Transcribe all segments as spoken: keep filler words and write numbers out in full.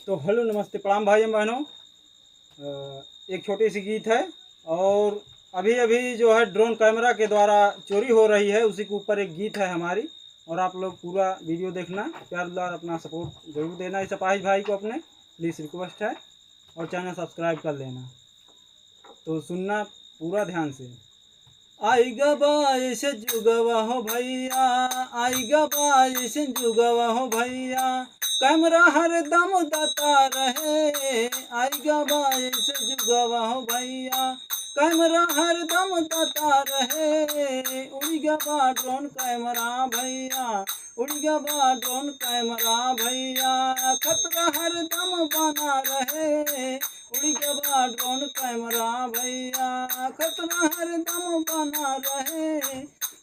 तो हेलो, नमस्ते, प्रणाम भाई एवं बहनों। अ, एक छोटी सी गीत है और अभी अभी जो है ड्रोन कैमरा के द्वारा चोरी हो रही है, उसी के ऊपर एक गीत है हमारी। और आप लोग पूरा वीडियो देखना, प्यार दुलार अपना सपोर्ट जरूर देना इस अपाहिज भाई को अपने, प्लीज रिक्वेस्ट है। और चैनल सब्सक्राइब कर लेना। तो सुनना पूरा ध्यान से। आइगा बा ऐसे जुगवा हो भैया, आइगा बा ऐसे जुगवा हो भैया, कैमरा हरदम दाता रहे। आइगा बा ऐसे जुगवा हो भैया, कैमरा हरदम दाता रहे। उड़िगा बा ड्रोन कैमरा भैया, उड़िगा बा ड्रोन कैमरा भैया, खतरा हरदम बना रहे। उड़िगा बा ड्रोन कैमरा भैया, खतरा हरदम बना रहे।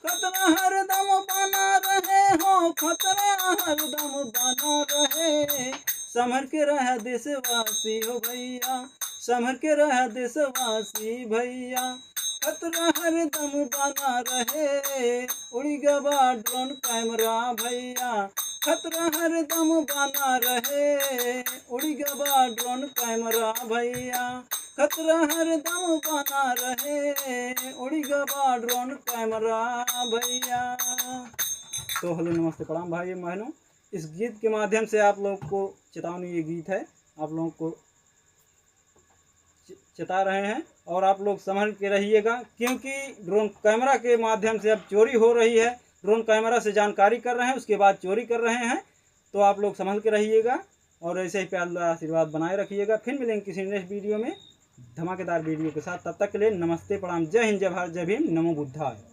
खतरा हरदम बना रहे हो, खतरा हरदम बना रहे। संभर के रह देशवासी हो भैया, संभर के रह देशवासी भैया, खतरा हरदम बना रहे। उड़िगा बा ड्रोन कैमरा भैया, खतरा हरदम बना रहे। उड़िगा बा ड्रोन कैमरा भैया, खतरा हरदम बना रहे। उड़िगा बा ड्रोन कैमरा भैया। तो हेलो, नमस्ते, प्रणाम भाई बहनों। इस गीत के माध्यम से आप लोग को चेतावनी, ये गीत है, आप लोगों को चे-, चेता रहे हैं और आप लोग संभल के रहिएगा, क्योंकि ड्रोन कैमरा के माध्यम से अब चोरी हो रही है। ड्रोन कैमरा से जानकारी कर रहे हैं, उसके बाद चोरी कर रहे हैं। तो आप लोग संभल के रहिएगा और ऐसे ही प्यार दुलार आशीर्वाद बनाए रखिएगा। फिर मिलेंगे किसी नेक्स्ट वीडियो में धमाकेदार वीडियो के साथ। तब तक के लिए नमस्ते, प्रणाम, जय हिंद, जय भारत, जय भीम, नमो बुद्धाय।